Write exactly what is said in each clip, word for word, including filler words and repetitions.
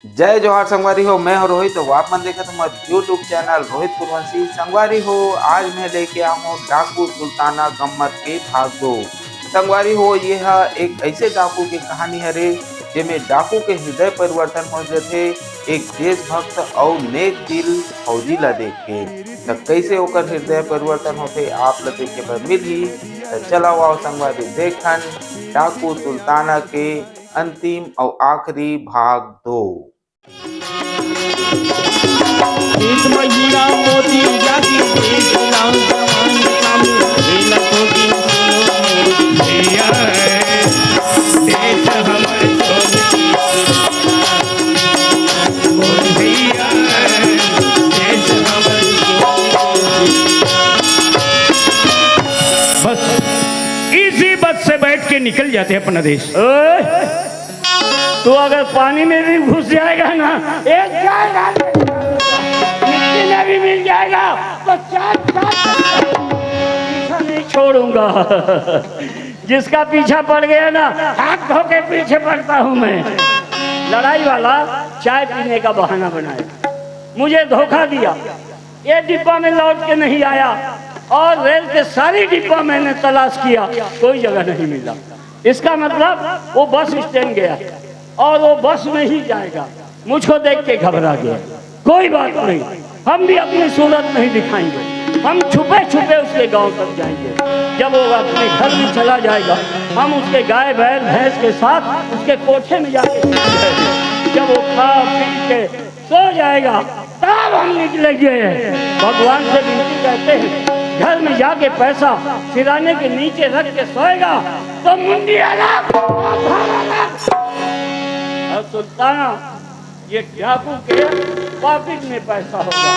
जय जोहार संगवारी हो, मैं हूं रोहित, तो आप मन देखत हो हमारे YouTube चैनल रोहित पुरवंशी। संगवारी हो, आज मैं लेके आया हूं डाकू सुल्ताना गम्मत के भाग दो। संगवारी हो, ये ह एक ऐसे डाकू के कहानी हरे, जेमे डाकू के हृदय परिवर्तन हो जाथे एक देशभक्त अउ नेक दिल फौजी ला देख के। त कैसे ओकर हृदय परिवर्तन होथे, आप ला देखे बर मिलही। त चला आओ संगवारी, देखन डाकू सुल्ताना के अंतिम अउ आखिरी भाग दो। एक महीना मोदी जाति देश नाम जवान नाम, बेला तो दिन सुनो मोर भैया, देश हमर छोड़ के मोर भैया, देश हमर छोड़ के। बस इसी बस से बैठ के निकल जाते अपना देश। ओए! तू अगर पानी में भी घुस जाएगा ना, एक जाएगा, मिट्टी में भी मिल जाएगा, तो चार चार पीछा नहीं छोड़ूंगा। जिसका पीछा पड़ गया ना, हाथ धो के पीछे पड़ता हूं मैं। लड़ाई वाला चाय पीने का बहाना बनाया, मुझे धोखा दिया, ये डिब्बा में लौट के नहीं आया और रेल के सारी डिब्बा मैंने तलाश किया, कोई जगह नहीं मिला। इसका मतलब वो बस स्टैंड गया और वो बस में ही जाएगा। मुझको देख के घबरा गया। कोई बात नहीं, हम भी अपनी सूरत नहीं दिखाएंगे, हम छुपे छुपे उसके गांव तक जाएंगे। जब वो अपने घर में चला जाएगा, हम उसके गाय बैल भैंस के साथ उसके कोठे में जाके छिप जाएंगे। जब वो खा पी के सो जाएगा, तब हम निकलेंगे। भगवान से विनती करते हैं, घर में जाके पैसा सिराने के नीचे रख के सोएगा तो मुंडी अलग, और सुल्ताना, ये डाकू के पॉकेट में पैसा होगा।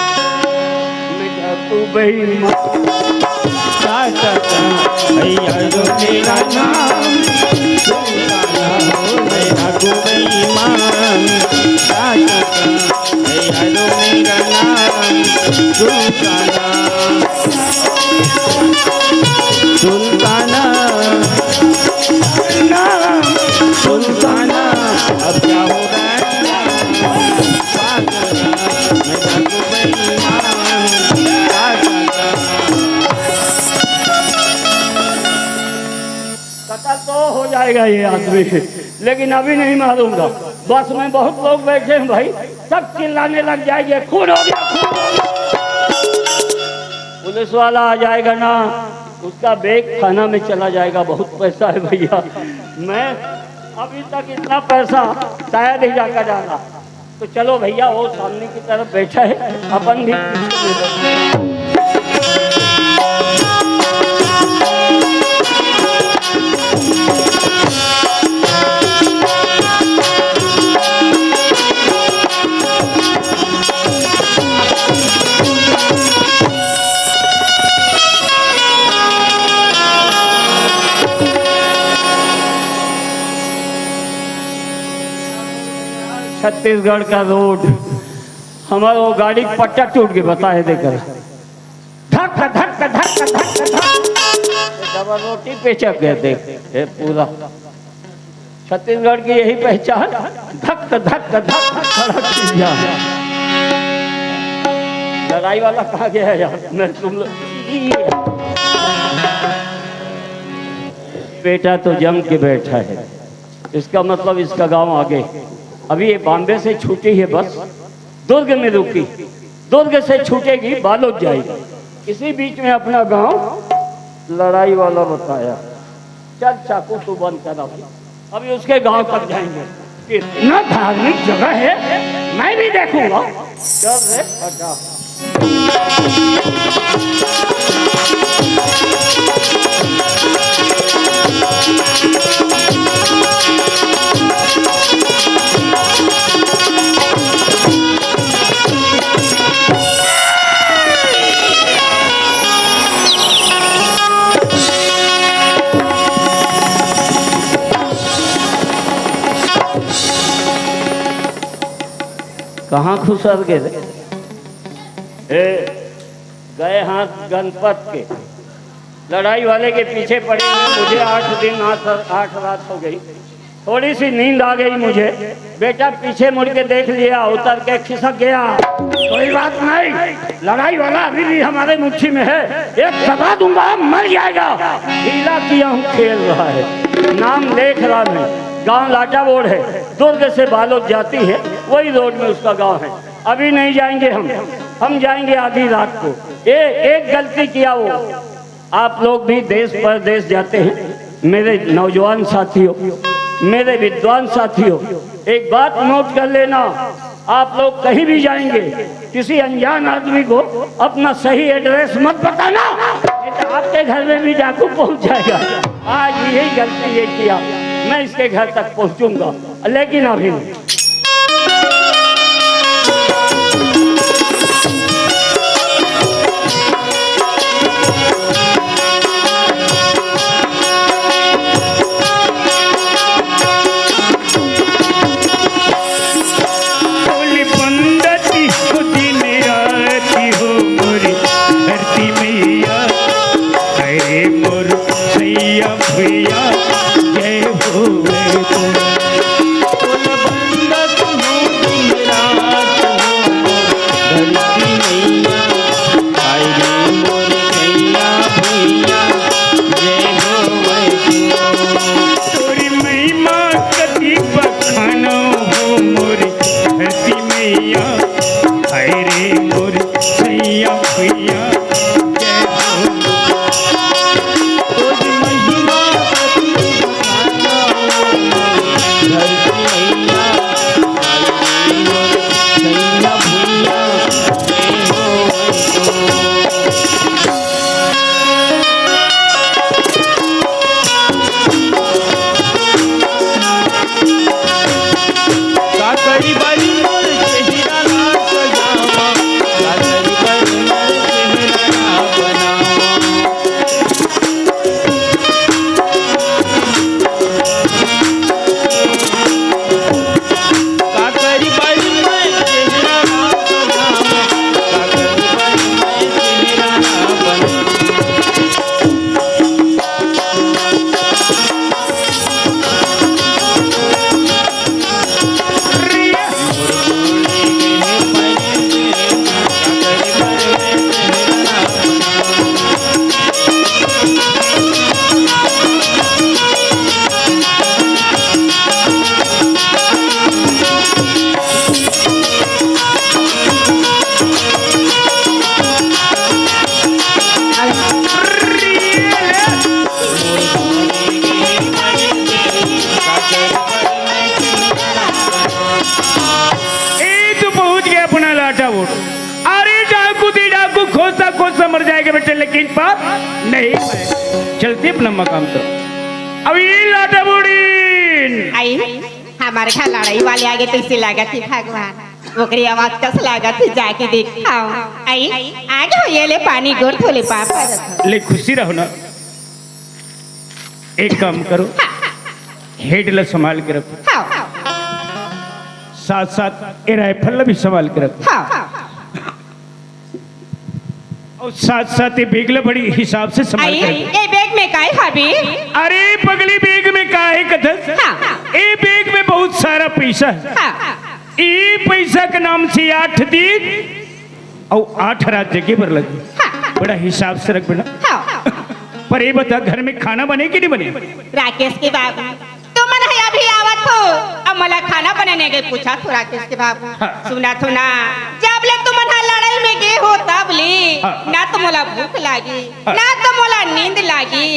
मैं डाकू बेईमान। सा, सा, सा, भैया रो मेरा नाम सुल्ताना हो, मैं डाकू बेईमान। सा, सा, सा, भैया रो मेरा नाम सुल्ताना। सुल्ताना, नाम सुल्ताना, अब क्या हो रहा है? मैं डाकू बेईमान। कत्ल तो हो जाएगा ये आदमी, लेकिन अभी नहीं मारूंगा। बस में बहुत लोग बैठे हैं भाई, सब चिल्लाने लग जाएंगे, "खून हो गया, खून हो गया।" पुलिस वाला आ जाएगा ना, उसका बैग थाना में चला जाएगा। बहुत पैसा है भैया, मैं अभी तक इतना पैसा शायद ही जाकर डाला। तो चलो भैया, वो सामने की तरफ बैठा है, अपन भी पीछे बैठे। छत्तीसगढ़ का रोड, हमारा वो गाड़ी का पट्टा टूट के बताए देकर, धक धक धक धक धक। डबल रोटी पे चढ़ गए, देख, ये पूरा छत्तीसगढ़ की यही पहचान, धक धक धक धक धड़क की जान। लड़ाई वाला कहाँ गया यार? मैं तुम लोग, बेटा तो जम के बैठा है, इसका मतलब इसका गांव आगे। अभी ये बॉम्बे से छूटी है बस, दुर्ग में रुकी, दुर्ग से छूटेगी, बालोद जाएगी। इसी बीच में अपना गांव लड़ाई वाला बताया। चल चाकू तू बंद कर, अभी, अभी उसके गांव तक जाएंगे। इतना धार्मिक जगह है, मैं भी देखूंगा। चल रे, हटा। कहाँ खुसर गए रे? ए, गए हाथ गणपत के। लड़ाई वाले के पीछे पड़े हुए मुझे आठ दिन, आठ, आठ रात हो गई। थोड़ी सी नींद आ गई मुझे। बेटा पीछे मुड़ के देख लिया, उतर के खिसक गया। कोई बात नहीं, लड़ाई वाला अभी भी हमारे मुट्ठी में है। एक दबा दूंगा, मर जाएगा। हीला किया हूँ, खेल रहा है, नाम लेख राम है, गांव लाटा बोर्ड है, दुर्ग से बालोद जाती है, वही रोड में उसका गांव है। अभी नहीं जाएंगे हम, हम जाएंगे आधी रात को। ए, एक गलती किया वो। आप लोग भी देश परदेश जाते हैं, मेरे नौजवान साथियों, मेरे विद्वान साथियों, एक बात नोट कर लेना, आप लोग कहीं भी जाएंगे, किसी अनजान आदमी को अपना सही एड्रेस मत बताना, नहीं तो आपके घर में भी डाकू पहुंच जाएगा। आज यही गलती ये किया, मैं इसके घर तक पहुंचूंगा, लेकिन अभी नहीं। बोल बंदती हो दिन रात हो मोरी धरती मैया, अरे मोर सैया भैया, जय हो। बोल बंदती हो दिन रात हो मोर धरती मैया, हाय रे मोर सैया भैया, जय हो वैष्णो। तोरी महिमा कति बखानो हो मोर धरती मैया, हाय रे मोर सैया भैया, जय हो। तोरी महिमा कति बखानो हो मोर धरती मैया, हाय रे मोर सैया भैया, जय हो वैष्णो। का करी बारी मोर चेहरा ना सजावा, का करी बारी मोर चेहरा ना बनावा। का करी बारी मोर चेहरा ना सजावा, का करी बारी मोर चेहरा ना बनावा। ए, तू पहुंच गया अपना लाटा वोट। अरे डाकू दी डाकू, खोजता खोजता मर जाएगा बेटे, लेकिन पाप नहीं पाए। चलती अपना मकाम तो। अब ये लाटा बूढ़ी। आई, हमारे घर लड़ाई वाले आगे तो इसे लागत हे भगवान, ओकरी आवाज कस लागत हे, जाके देख। हाँ, आई, आगे हो, ये ले पानी गोर धोले पाप। ले खुशी रहो ना। एक काम करो, हेड ला संभाल के रखो, हाँ। साथ साथ ये राइफल ला भी संभाल के रखो, हाँ। और साथ साथ ये बैग ला बड़ी हिसाब से संभाल आई, के रखो। ये बैग में का है भाभी? अरे पगली, बैग में का है कथस? हाँ। ये बैग में बहुत सारा पैसा है। हाँ। ये पैसा के नाम से आठ दिन अउ आठ रात जगे बर लगी। हाँ। बड़ा हिसाब से रख बेटा। हाँ। पर ये बता, घर में खाना बने कि नहीं बने? राकेश के बाबू, तुमन ह अभी आवत हो, अब मोला खाना बनाने के पूछा थो राकेश के बाबू। हाँ। सुना थो ना, जब ले तुमन ह लड़ाई में गे हो तब ले, हाँ। ना तो मोला भूख लागी, हाँ। ना तो मोला नींद लागी।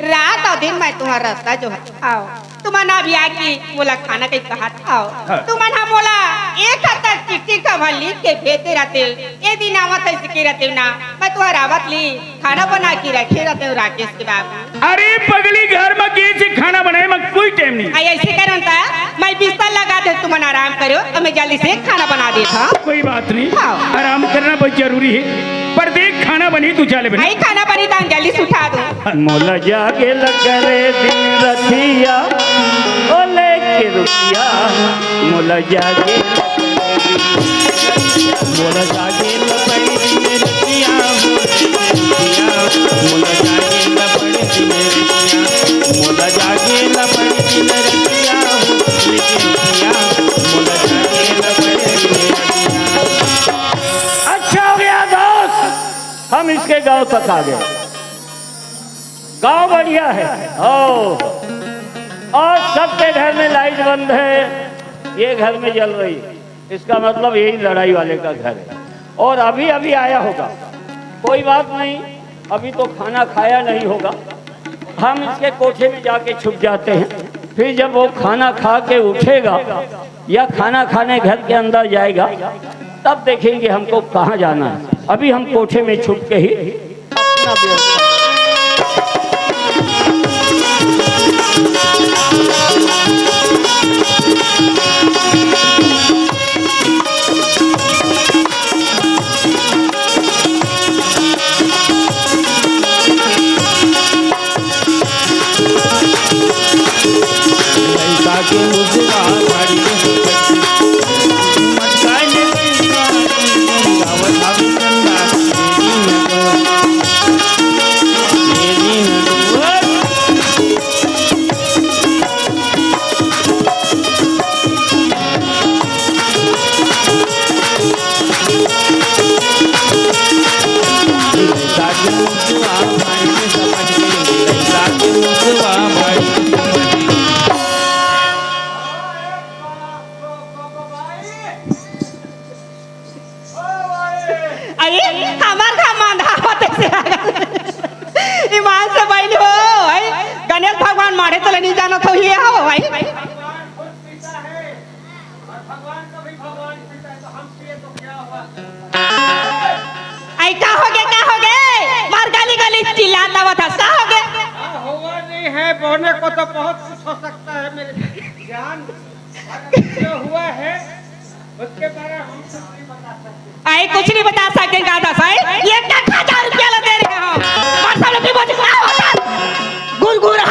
रात और दिन मैं तुम्हारा रास्ता जो है, आओ। तुमन अभी आके मोला खाना कही कहत हव। हाँ। तुमन ह मोला एक हफ्ता चिट्ठी का भर लिख के भेजे रहते, ए दिन आवत है सिके रहते ना, मैं तुहर आवत ले खाना बना के रखे रहते हूँ राकेश के बाबू। अरे पगली, घर में कैसे खाना बनाए में कोई टाइम नहीं। आई ऐसे करन ता मैं बिस्तर लगा दे, तुमन आराम करो और मैं जल्दी से खाना बना देता हूँ। कोई बात नहीं, हाँ। आराम करना बहुत जरूरी है। पर देख, खाना बनी, तू चले बनी। आई खाना बनी, तान जल्दी से उठा दो। मोला जागे ल करे दिन रतिया, ओ लेके रुपिया। मोला जागे ल करे दिन, मोला जागे ल करे दिन रतिया, ओ लेके रुपिया। मोला जागे ल करे दिन रतिया, मोला जागे ल करे दिन रतिया। पका गया। गांव बढ़िया है। ओ, और सबके घर में लाइट बंद है, ये घर में जल रही है। इसका मतलब यही लड़ाई वाले का घर है। और अभी अभी आया होगा, कोई बात नहीं, अभी तो खाना खाया नहीं होगा। हम इसके कोठे में जाके छुप जाते हैं, फिर जब वो खाना खा के उठेगा या खाना खाने घर के अंदर जाएगा, तब देखेंगे हमको कहाँ जाना है। अभी हम कोठे में छुप के ही अपना व्यवस्था अरे, हमार का मांधा होते से आ गल। ईमान से बहिनी हो, भाई, गणेश भगवान मारे तले नहीं जाना तो ये हो, भाई। आई का हो गे, का हो गे? मार गाली गाली चिल्लात आवत हस, का हो गे? हाँ, हुआ नहीं है, बोने को तो बहुत कुछ हो सकता है मेरे जान। जो हुआ है, उसके बारे में हम कुछ नहीं बता सकते। आई कुछ नहीं बता सकते, का था साई? ये एक हजार रुपया ला दे रहे हो। और सब लोग की बोझ का होता? गुरगुरा।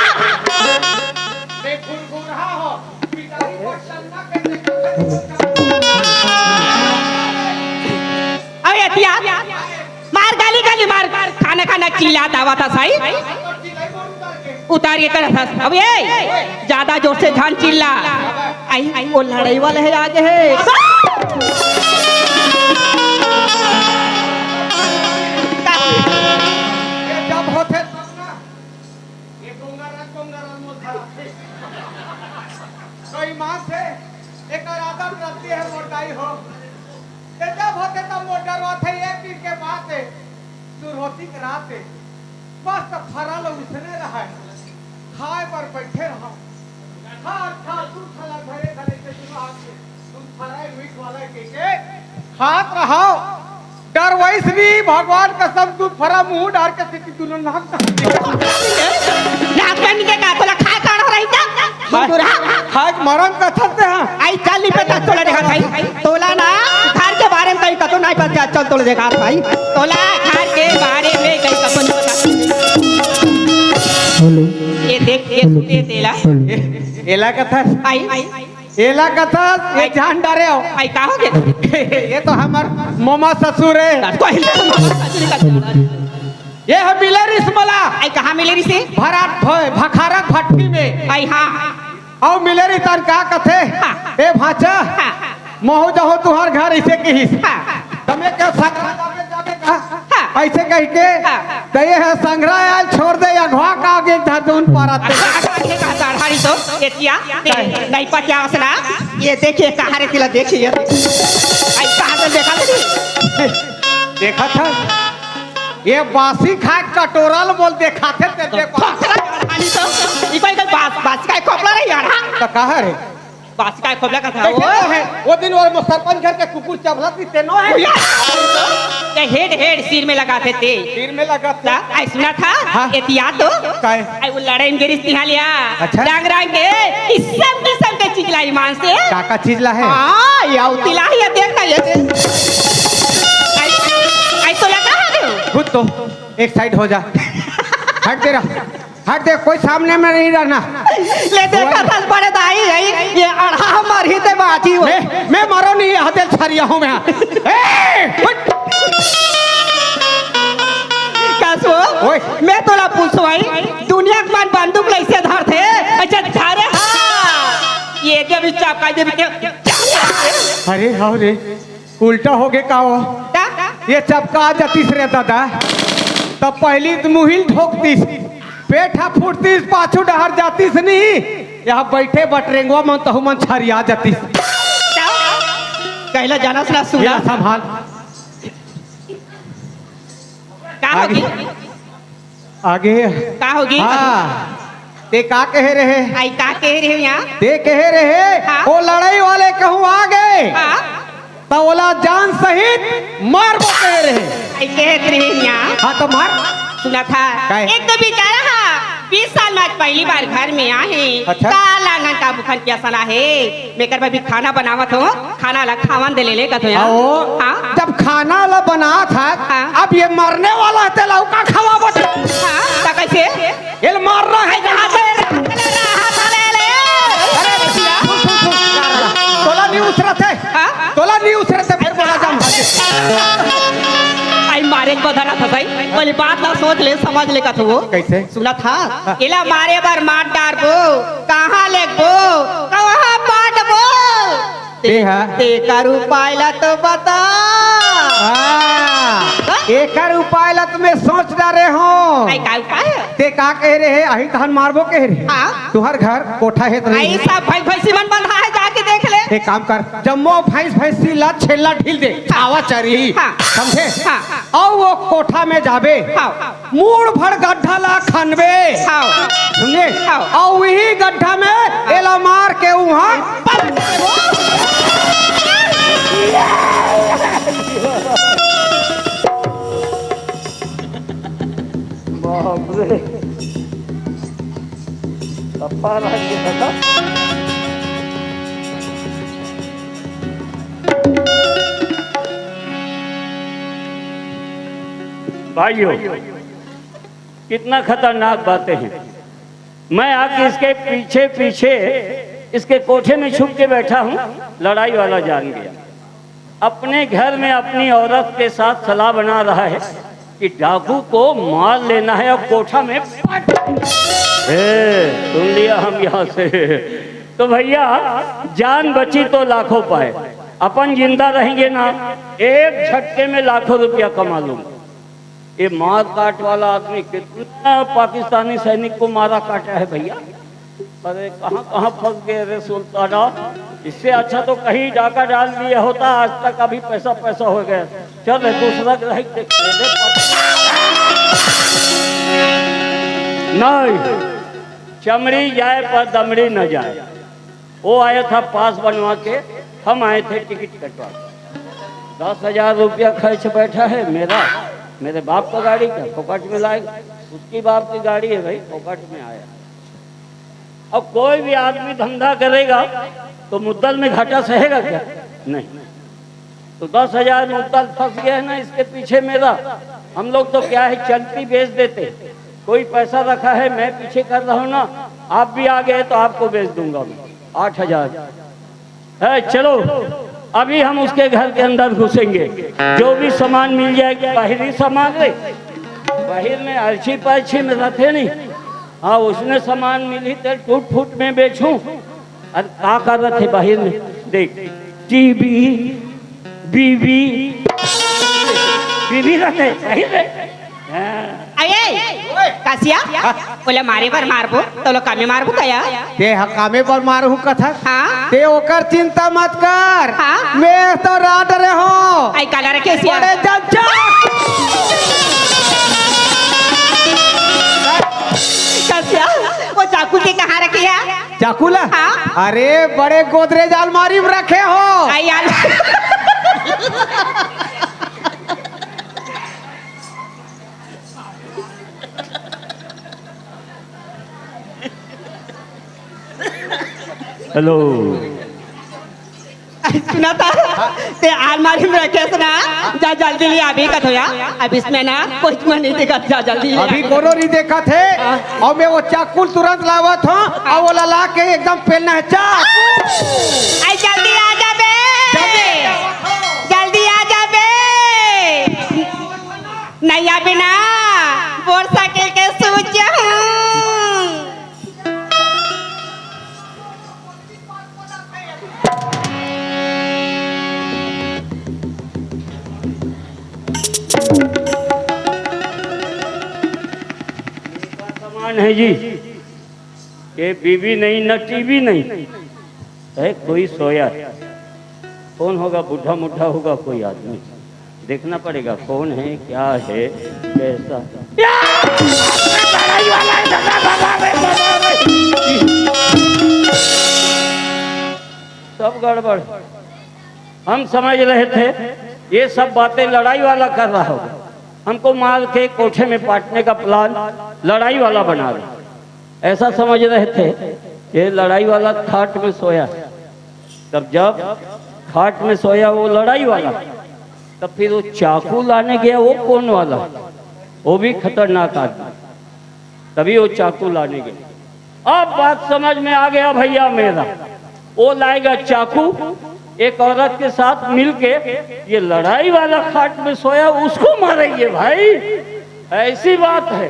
मैं गुरगुरा हो। पिटाई को चलना के अब एतिया मार गाली गाली मार, खाना खाना चिल्लात आवत हस साई। उतार के कर हस। अब ये ज्यादा जोर से झन चिल्ला। आई, वो लड़ाई वाला है, आगे है। ये जब होथे तब ना, ये गोंगरा, गोंगरा मोथा। तो ईमान से, एकर आदत रहती है मोटाई हो। ये जब होथे तब मोटर होथे, एक दिन के बात है, सुरहोती के रात है, मस्त फरल उसने रहा है, खाए बर बैठे रहा। खा, खा, दूध फरा धरे, धरे के दूध हाथ में, दूध फरा है, मीठ वाला है, के, के खात रहो। डर वैस भी भगवान कसम दूध फरा मुंह डार के सिटी दुनो नाक नाक बन के का तोला खाए काढ़ रही था? मुंह रहा। खाए मरन का छते हैं। आई चल नहीं पता तोला देखा भाई। तोला ना घर के बारे में कहीं कतो नहीं पता, चल तोला देखा भाई। तोला घर के बारे में कहीं कतो नहीं पता। हेलो। ये देख, ये हेलो। सुन, ये तेला। हेलो। एला कथा। आई। एला कथा, ये जान डारे हो। आई का हो गया? ये तो हमार मोमा ससुर है। कोई मोमा ससुर का जान। ये है मिले रिस मला। आई कहाँ मिले रिस? भरात भय, भखारक भट्टी में। आई हाँ। अउ मिले रिस तन का कथे? हाँ। ए भाचा, हाँ। महू जहूँ तुहर घर इसे किहिस। हाँ। तमे के संघरा जाबे, जाबे का? हाँ। ऐसे कह के, हाँ। त ये है संघरा आयल छोड़ दे, अघवा का आगे धर दे उन पारा ते। अघवा के का साढ़ारी तो, ये किया, ते, नहीं पा क्या असना? ये देखिए, कहाँ रे तिला देखिए, ये देखिए। आई कहाँ से देखा था? देखा था? ये बासी खाए कटोरा ल बोल देखाथे ते देखो। खोपला यार, हाली तो, ई कोई, कोई बास-, बासी खाए खोपला नहीं यार, हाँ? तो कहा रे? बासी खाए खोपला का था देखे वो? तो है, वो दिन वो सरपंच घर के कुकुर चबला थी, तेनो है? ये हेड, हेड सिर में लगाथे ते। सिर में लगाथे? ता, आई सुना था? हाँ। एतिया तो? काय? आई वो लड़ाई में गिरिस तिहा लिया। अच्छा। रंग रंग के, किसम किसम के चिल्लाई मान से। का का चिल्ला है? हाँ, ये उतिला ही है, देख ना ये। आई, आई तो लगा है वो। खुद तो। एक साइड हो जा। हट दे रहा, हट दे, कोई सामने में नहीं रहना। ले देखा था बड़े दाई, यही ये अढ़ा मरही ते बाजी हो। मैं, मैं मरो नहीं, यहाँ ते छरिया हूँ मैं। ए, हट। कसो, ओए। मैं तोला पूछो आई, दुनिया के मन बंदूक ले से धर थे, अच्छा धारे हाँ। ये जब इस चाप का जब इतने अरे, हाँ रे। उल्टा हो गे का हो? का? ये चपका आ जातीस रे दादा। त पहिली त मुहिल ठोकतिस, पेट ह फूटतिस, पाछू डहर जातिस नहीं, यहाँ बैठे बटरेंगवा मन तहू मन छरिया जातिस। कहला जाना सुना सुना। संभाल। का आगे। होगी? आगे। का होगी? हाँ। ते का कहे रहे? आई का कहे रहे यहाँ? ते कहे रहे, हाँ। वो लड़ाई वाले कहूँ आ गए, हाँ। त ओला जान सहित मारबो कहे रहे। आई कहे रहे यहाँ। हाँ, त मार। सुना था, काहे? एक तो बेचारा हा, बीस साल में आज पहली बार घर में आहे। अच्छा। का लांगन का बुखन के असन आहे। मेकर बर भी खाना बनावत हो, खाना ला खावन दे ले, ले कथो यार। आओ। हाँ। जब खाना ला बनात हा, हाँ। अब ये मरने वाला है, तेला का खवावत? हाँ, त कैसे? ये मारना है। अरे, अरे, अरे, सुन, सुन, सुन। तोला नहीं उसरत है। हाँ? तोला नहीं उसरत है, फिर बोला जाम। आई मारे के बदला था सही। पहली बात ला सोच ले, समझ ले कथो। कैसे? सुना था? हाँ। एला मारे बर मार डारबो, कहाँ लेगबो, कहाँ बांटबो? ते हा? तेकर उपाय ला तो बता। हाँ, हाँ? एकर उपाय ला तो मैं सोच डारे हूँ। आई का उपाय? ते का कहे रहे? अही तहन मारबो कहे रहे। हाँ। तुहर घर कोठा हे त नहीं? आई सब भैंस भैंसी मन बंधा है, जाके देख ले। एक काम कर, जम्मो भैंस भैंसी ला छेल्ला ढील दे, आवा चरी। हाँ। समझे? हाँ। अउ वो कोठा में जाबे। हाँ। मूड़ भर गड्ढा ला खनबे। हाँ। सुनिए? हाँ। अउ वही गड्ढा में एला मार के उहाँ पटक देबो। बाप रे। कपार आ गया था। भाइयों, कितना खतरनाक बातें हैं। मैं आके इसके पीछे पीछे इसके कोठे में छुप के बैठा हूँ, लड़ाई वाला जान गया। अपने घर में अपनी औरत के साथ सलाह बना रहा है कि डाकू को मार लेना है और कोठा में पट। ए, सुन लिया हम यहाँ से। तो भैया, जान बची तो लाखों पाए। अपन जिंदा रहेंगे ना, एक झटके में लाखों रुपया कमा लूंगा। ये मार काट वाला आदमी कितना पाकिस्तानी सैनिक को मारा काटा है भैया। अरे कहाँ कहाँ फंस गए रे सुल्ताना। इससे अच्छा तो कहीं डाका डाल दिया होता, आज तक अभी पैसा पैसा हो गया। चल रे, दूसरा ग्राहक देख ले। नहीं, चमड़ी जाए पर दमड़ी न जाए। वो आया था पास बनवा के, हम आए थे टिकट कटवा के। दस हजार रुपया खर्च बैठा है मेरा, मेरे बाप का गाड़ी का फोकट में लाएगा, उसकी बाप की गाड़ी है भाई, फोकट में आया। अब कोई भी आदमी धंधा करेगा तो मुद्दल में घाटा सहेगा क्या? नहीं। तो दस हजार मुद्दल फंस गया है ना इसके पीछे मेरा। हम लोग तो क्या है, चलती बेच देते। कोई पैसा रखा है, मैं पीछे कर रहा हूँ ना, आप भी आ गए तो आपको बेच दूंगा मैं आठ हजार। है, चलो, अभी हम उसके घर के अंदर घुसेंगे। जो भी सामान मिल जाएगा, बाहरी सामान रे, बाहर में अर्ची पर्ची में रखे नहीं। हाँ, उसने सामान मिली तो टूट फूट में बेचूं। अरे का कर रहे थे बाहर में? देख, टीवी, बीवी, बीवी रहते बाहर में। हाँ। अये, कसिया, ओला मारे बर मारबो, त ओला कामे मारबो कया? ते ह कामे बर मारहूं कथस? हाँ। ते ओकर चिंता मत कर। हाँ। मैं तो राड रहे हो। आई काला रखे सिया। बड़े जज्जा। कसिया, वो चाकू के कहाँ रखे है? चाकू ला? हाँ। अरे, बड़े गोदरेज अलमारी में रखे हो। आई आल- हेलो। सुना था? ते आलमारी में रखे ना, जा जल्दी ले अभी कथो या। अब इसमें ना कोई मन नहीं देखा, जा जल्दी ले। अभी कोनो नहीं देखा थे। हाँ। अउ मैं वो चाकू तुरंत लावत हूँ, अउ वो ला के एकदम पेलना है चाकू। आई जल्दी आ जा बे। जल्दी। जल्दी आ जा बे। नहीं आबे ना, मोटरसाइकिल के सूज हूँ। है जी, ये बीवी नहीं, न टीवी नहीं है, कोई सोया है। कौन होगा? बूढ़ा मुड्ढा होगा कोई आदमी। देखना पड़ेगा कौन है, क्या है, कैसा। सब गड़बड़। हम समझ रहे थे ये सब बातें लड़ाई वाला कर रहा होगा, हमको मार के कोठे में पाटने का प्लान लड़ाई वाला बना रहा, ऐसा समझ रहे थे। ये लड़ाई वाला खाट में सोया, तब जब खाट में सोया वो लड़ाई वाला, तब फिर वो चाकू लाने गया, वो कौन वाला? वो भी खतरनाक आदमी। तभी वो चाकू लाने गया। अब बात समझ में आ गया भैया मेरा। वो लाएगा चाकू, एक औरत के साथ मिलके ये लड़ाई वाला खाट में सोया, उसको मारेंगे भाई। ऐसी बात है,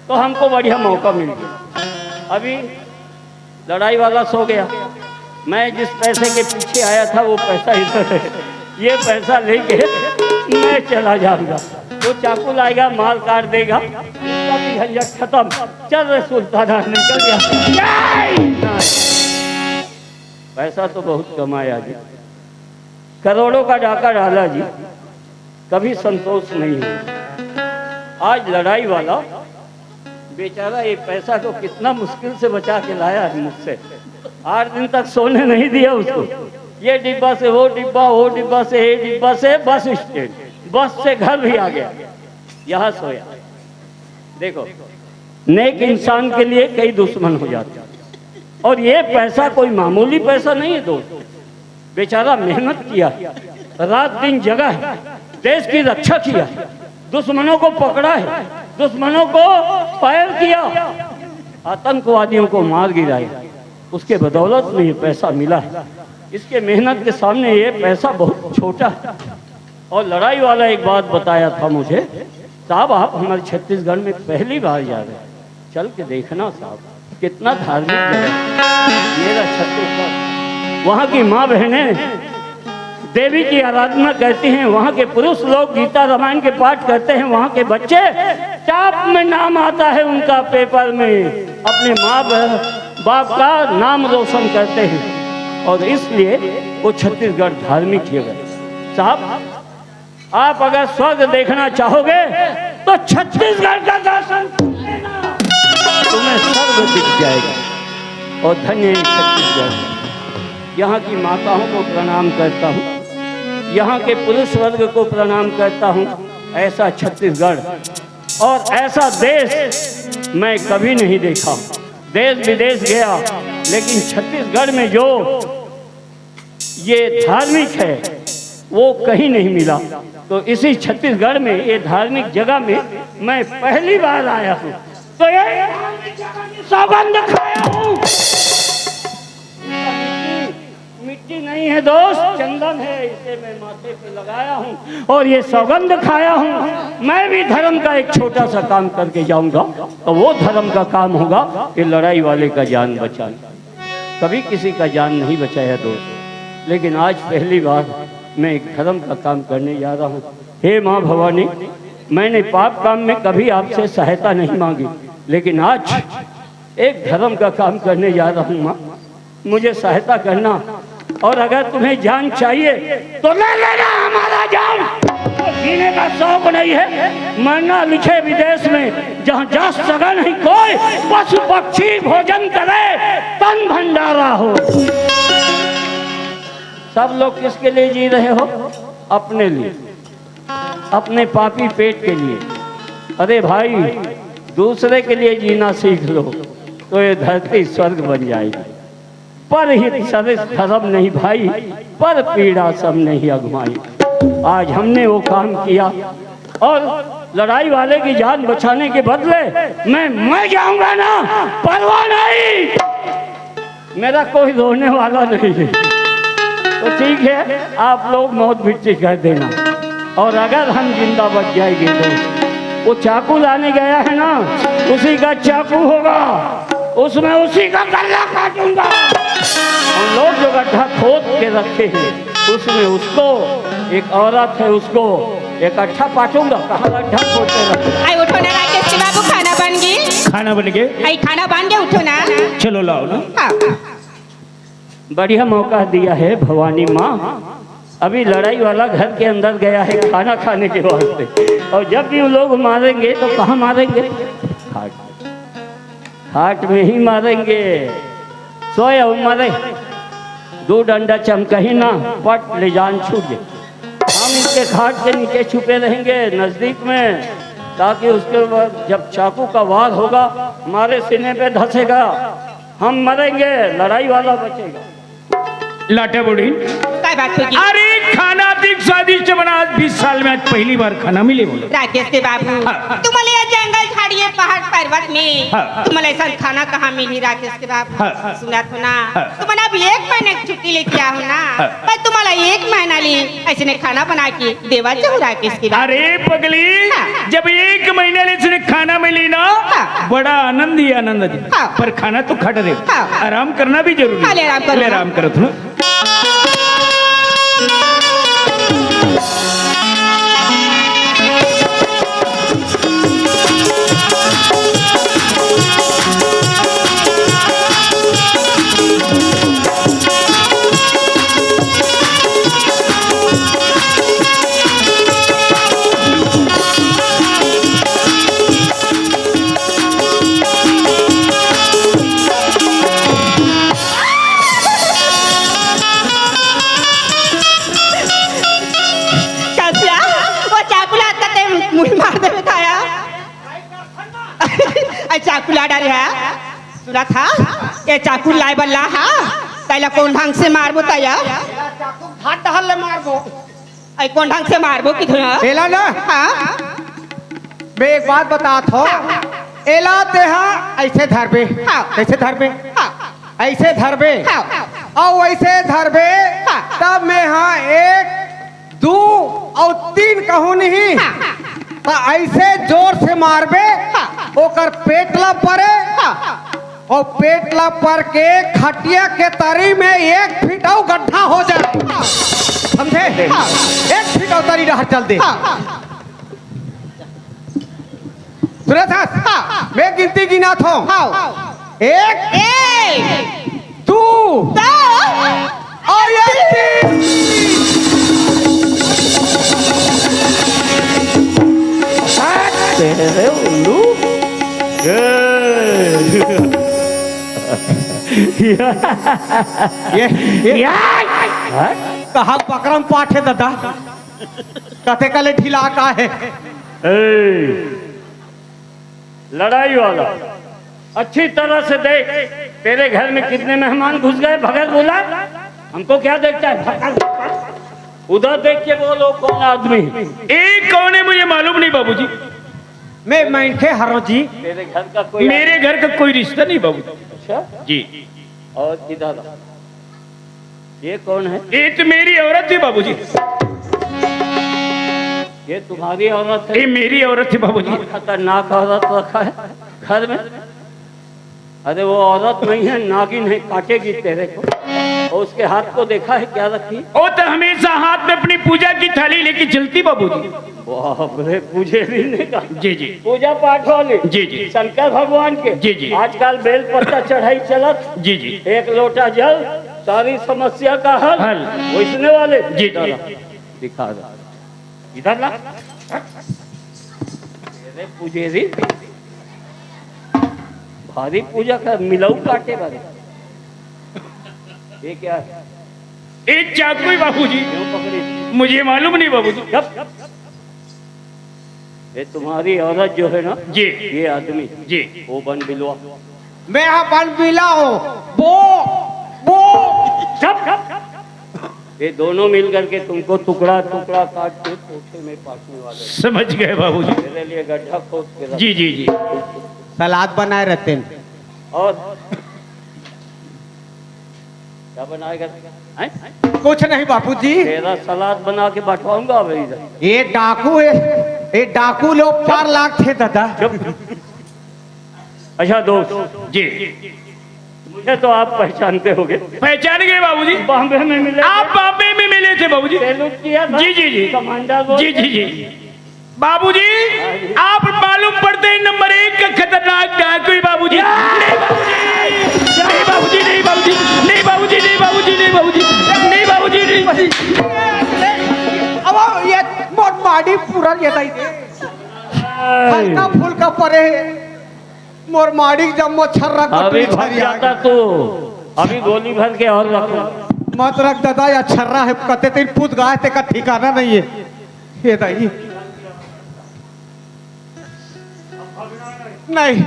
तो हमको बढ़िया मौका मिल गया। अभी लड़ाई वाला सो गया, मैं जिस पैसे के पीछे आया था वो पैसा इधर है, ये पैसा लेके मैं चला जाऊंगा। वो चाकू लाएगा, मार काट देगा, उसका भी झंझट खत्म। चल रे सुल्ताना, निकल गया। पैसा तो बहुत कमाया जी, करोड़ों का डाका डाला जी, कभी संतोष नहीं हुआ। आज लड़ाई वाला बेचारा ये पैसा को कितना मुश्किल से बचा के लाया है मुझसे। आठ दिन तक सोने नहीं दिया उसको। ये डिब्बा से वो डिब्बा, वो डिब्बा से ये डिब्बा से बस स्टैंड, बस से घर भी आ गया, यहाँ सोया। देखो, नेक इंसान के लिए कई दुश्मन हो जाते हैं। और ये पैसा कोई मामूली पैसा नहीं है दोस्त। बेचारा मेहनत किया, रात दिन जगा है, देश की रक्षा किया, दुश्मनों को पकड़ा है, दुश्मनों को फायर किया, आतंकवादियों को मार गिराया। उसके बदौलत में ये पैसा मिला है। इसके मेहनत के सामने ये पैसा बहुत छोटा है। और लड़ाई वाला एक बात बताया था मुझे, साहब, आप हमारे छत्तीसगढ़ में पहली बार जा रहे हैं, चल के देखना साहब, कितना धार्मिक जगह है। मेरा छत्तीसगढ़, वहाँ की माँ बहनें देवी की आराधना करती हैं, वहाँ के पुरुष लोग गीता रामायण के पाठ करते हैं, वहाँ के बच्चे टॉप में नाम आता है उनका पेपर में, अपने माँ बह- बाप का नाम रोशन करते हैं। और इसलिए वो छत्तीसगढ़ धार्मिक जगह है। साहब, आप अगर स्वर्ग देखना चाहोगे तो छत्तीसगढ़ का दर्शन कर लेना, तुम्हें स्वर्ग दिख जाएगा। और धन्य है छत्तीसगढ़। यहाँ की माताओं को प्रणाम करता हूँ, यहाँ के पुरुष वर्ग को प्रणाम करता हूँ। ऐसा छत्तीसगढ़ और ऐसा देश मैं कभी नहीं देखा। देश विदेश गया, लेकिन छत्तीसगढ़ में जो ये धार्मिक है, वो कहीं नहीं मिला। तो इसी छत्तीसगढ़ में, ये धार्मिक जगह में मैं पहली बार आया हूँ, तो ये धार्मिक जगह की सौगंध खाया हूँ। मिट्टी नहीं है दोस्त, चंदन है, इसे मैं माथे पे लगाया हूँ और ये सौगंध खाया हूँ। मैं भी धर्म का एक छोटा सा काम करके जाऊंगा, तो वो धर्म का काम होगा कि लड़ाई वाले का जान बचाना। कभी किसी का जान नहीं बचाया दोस्त, लेकिन आज पहली बार मैं एक धर्म का काम करने जा रहा हूँ। हे माँ भवानी, मैंने पाप काम में कभी आपसे सहायता नहीं मांगी, लेकिन आज एक धर्म का काम करने जा रहा हूँ माँ, मुझे सहायता करना। और अगर तुम्हें जान चाहिए तो ले लेना हमारा जान। जीने का शौक नहीं है, मरना लिखे विदेश में, जहाँ जा सका नहीं कोई, पशु पक्षी भोजन करे, तन भंडारा हो। सब लोग किसके लिए जी रहे हो? अपने लिए, अपने पापी पेट के लिए। अरे भाई, दूसरे के लिए जीना सीख लो तो ये धरती स्वर्ग बन जाएगी। पर हित सरिस धर्म नहीं भाई, पर पीड़ा सब नहीं अगमाई। आज हमने वो काम किया और लड़ाई वाले की जान बचाने के बदले मैं मर जाऊंगा ना, परवाह नहीं, मेरा कोई रोने वाला नहीं है। तो ठीक है, आप लोग मौत मिट्टी कर देना, और अगर हम जिंदा बच जाएंगे तो वो चाकू लाने गया है ना, उसी का चाकू होगा, उसमें उसी का गला काटूंगा। और लोग जो गड्ढा खोद के रखे हैं, उसमें उसको, एक औरत है, उसको इकट्ठा पाटूंगा। कहाँ गड्ढा खोदते रखे? आई उठो ना राकेश के बाबू, खाना बन गई। खाना बन गए? अई खाना बन गए, उठो ना। चलो लाओ ना। हाँ। बढ़िया मौका दिया है भवानी माँ। अभी लड़ाई वाला घर के अंदर गया है खाना खाने के वास्ते, और जब भी वो लोग मारेंगे तो कहाँ मारेंगे? खाट, खाट में ही मारेंगे। सोए और मरे, दो डंडा चमकही ना, पट ले जान छूट जाए। हम इनके खाट के नीचे छुपे रहेंगे नजदीक में, ताकि उसके बाद जब चाकू का वार होगा, हमारे सीने पे धंसेगा, हम मरेंगे, लड़ाई वाला बचेगा। लाटा बूढ़ी। काय बात होगी? अरे, खाना अधिक स्वादिष्ट बना, आज बीस साल में आज पहली बार खाना मिले बोले। राकेश के बाबू, हाँ। तुम्हारे ये जंगल, झाड़िए, पहाड़, पर्वत में हाँ। तुम्हारे ऐसा खाना कहाँ मिली राकेश के बाबू? हाँ। सुना तो ना। हाँ। तुम्हारा अब एक महीने की छुट्टी लेके आओ ना। हाँ। पर तुम्हारा एक महीना ले ऐसे ने खाना बना के देवा चाहू राकेश के बाबू। अरे पगली, हाँ। जब एक महीने ले इसने खाना मिली ना, हाँ। बड़ा आनंद ही आनंद जी। हाँ। पर खाना तो खा रहे हो। हाँ। आराम करना भी जरूरी है। हाँ, ले आराम करो ले ना। आराम करो थोड़ा। कसिया, वो चाकू ला के ते मुड़ी मार देवे खाया। अई चाकू ला डारे हा। सुनत हा, ये चाकू लाए बल्ला हा। तैला कौन ढंग से मारबो तैया? चाकू घाट डहर ले मारबो। अई कौन ढंग से मारबो कि धुआ? एला ना। हाँ। मैं एक बात बतात हो। हाँ। एला ते हा ऐसे धरबे। हाँ। कैसे धरबे? हाँ। ऐसे धरबे। हाँ। और वैसे धरबे। हाँ। तब मैं हा एक दू अउ तीन कहूँ नहीं, हाँ। त ऐसे जोर से मारबे, हाँ। ओकर पेट ला परे, हाँ। अउ पेट ला पर के खटिया के तरी में एक फीट अउ गड्ढा हो जाए, समझे? हाँ। एक फीट अउ तरी डहर चल दे। हाँ। सुरेश, हाँ। मैं गिनती गिनात हूँ। हाँ। एक, एक, दू, दू, और एक तीन। तेरे उल्लू। ये, ये, ये। कहाँ बकरम पाठ है दादा? कथे कले ढीला का है? ए, लड़ाई वाला, अच्छी तरह से देख, तेरे घर में कितने मेहमान घुस गए, भगत बोला, हमको क्या देखता है? भगत, उधर देख के बोलो कौन आदमी। ए, कौन है मुझे मालूम नहीं बाबूजी। मैं, मैं इनके हरों जी। तेरे घर का कोई मेरे घर का कोई रिश्ता नहीं बाबूजी। अच्छा? जी। और इधर आ। ये कौन है? ये तो मेरी औरत थी बाबूजी। ये तुम्हारी औरत है? ये मेरी औरत थी बाबूजी। खतरनाक औरत रखा है घर में। अरे वो औरत नहीं है, नागिन है, काटेगी तेरे को। और उसके हाथ को देखा है क्या रखी? वो तो हमेशा हाथ में अपनी पूजा की थाली लेके चलती बाबूजी। बाप रे, पूजे भी नहीं का। जी, जी। पूजा पाठ वाले। जी, जी। शंकर भगवान के। जी, जी। आजकल बेल पत्ता चढ़ाई चलत। जी, जी। एक लोटा जल, सारी समस्या का हल। हल। वैसने वाले। जी, जी। दिखा दो। इधर ला। अरे पूजे रे। भारी पूजा कर, मिलाऊ काटे बारे। ये क्या है? एक चाकू है बाबूजी। क्यों पकड़ी? मुझे मालूम नहीं बाबूजी। जब ये तुम्हारी औरत जो है ना, जी। ये आदमी, जी। वो बन बिलवा। मैं अपन बिला हूँ। बो, बो। चुप। ये दोनों मिल करके तुमको टुकड़ा टुकड़ा काट के कोठे में पाटने वाले हैं। समझ गए बाबूजी। मेरे लिए गड्ढा खोद के रख। जी, जी, जी। सलाद बनाए रहते हैं। और क्या बनाएगा? हैं? कुछ नहीं बाबूजी। तेरा सलाद बना के बंटवाऊंगा अभी इधर। ये डाकू है, ये डाकू लोग पार लाग थे दादा। चुप। अच्छा दोस्त जी, मुझे तो आप पहचानते होंगे। पहचान गए बाबूजी। बॉम्बे में मिले आप थे। बॉम्बे में मिले थे बाबूजी। सैल्यूट किया था। जी, जी, जी। कमांडर बोल जी, के। जी, जी। बाबूजी, आप मालूम पड़ते हैं नंबर एक का खतरनाक डाकू है बाबूजी। नहीं बाबूजी, नहीं बाबूजी, नहीं बाबूजी, नहीं बाबूजी, नहीं बाबूजी, नहीं बाबूजी, नहीं बाबूजी, नहीं बाबूजी। अब ये मोर माड़ी पूरा ये दाई दे। हल्का फुल्का परे हे। मोर माड़ी जम्मो छर्रा को अभी पीछे भग जाता तू। अभी गोली भर के और रखो। मत रख दादा, या छर्रा है, कते दिन पूत गाय ते का ठिकाना नहीं है। ये दाई। नहीं।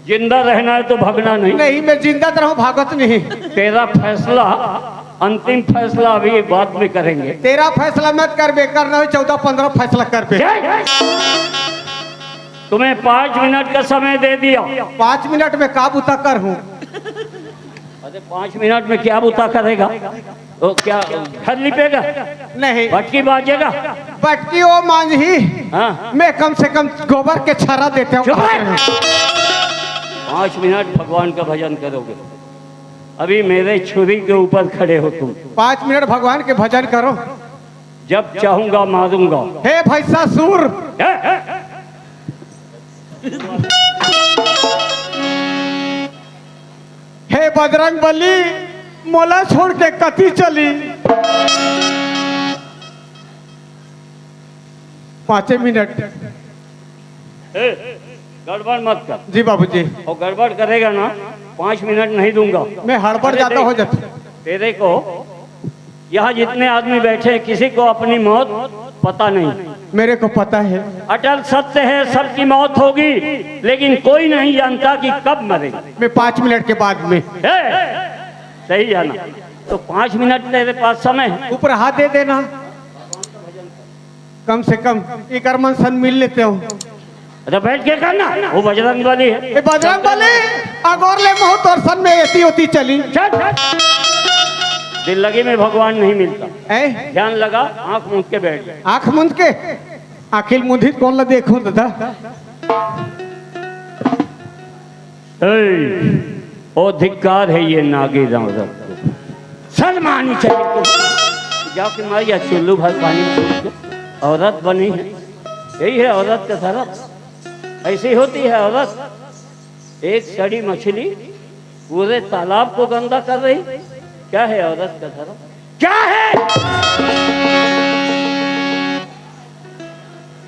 जिंदा रहना है तो भगना नहीं। नहीं, मैं जिंदा तो रहूं, भागत नहीं। तेरा फैसला, अंतिम फैसला अभी बाद में करेंगे। तेरा फैसला मत करबे, करना हो चौदह पन्द्रह फैसला करबे। जय। तुम्हें पाँच मिनट का समय दे दिया। पाँच मिनट में का बुता कर हूँ? अरे, पाँच मिनट में क्या बुता करेगा? वो क्या घर लिपेगा? नहीं। बटकी बाजेगा? बटकी वो मांझी। हाँ। मैं कम से कम गोबर के छरा देते हूँ। चुप रहे। पाँच मिनट भगवान का भजन करोगे, अभी मेरे छुरी के ऊपर खड़े हो तुम। पाँच मिनट भगवान के भजन करो। जब चाहूंगा मारूंगा। हे भैंसासुर। हे, हे। हे बजरंग बली, मोला छोड़ के कती चली? पाँचे मिनट। ए, गड़बड़ मत कर। जी बाबूजी। और गड़बड़ करेगा ना, पाँच मिनट नहीं दूंगा। मैं हड़बड़ अरे ज्यादा देख, हो जाता। तेरे को यहाँ जितने आदमी बैठे हैं, किसी को अपनी मौत पता नहीं। मेरे को पता है। अटल सत्य है, सबकी मौत होगी, लेकिन कोई नहीं जानता कि कब मरेंगे। मैं पाँच मिनट के बाद में। ए, सही जाना। तो पाँच मिनट तेरे पास समय है। ऊपर हाथ दे देना। कम से कम एक अरमन सन मिल लेते हो। अच्छा, बैठ के करना, वो बजरंग बली है। ए, बजरंग बली, अगोर ले मुंह तोर सन में एती ओती चली। चल, चल। दिल लगी में भगवान नहीं मिलता। ए? ध्यान लगा, आंख मूंद के बैठ जा। आंख मूंद के? आखिर मुंधित कौन ला देखूं दादा? ए, ओ धिक्कार है ये नागी औरत को। शर्म आनी चाहिए तुमको। जाके मार या चुल्लू भर पानी पी के औरत बनी है। यही है औरत का धर्म। ऐसी होती है औरत। एक सड़ी मछली पूरे तालाब को गंदा कर रही। क्या है औरत का धर्म? क्या है?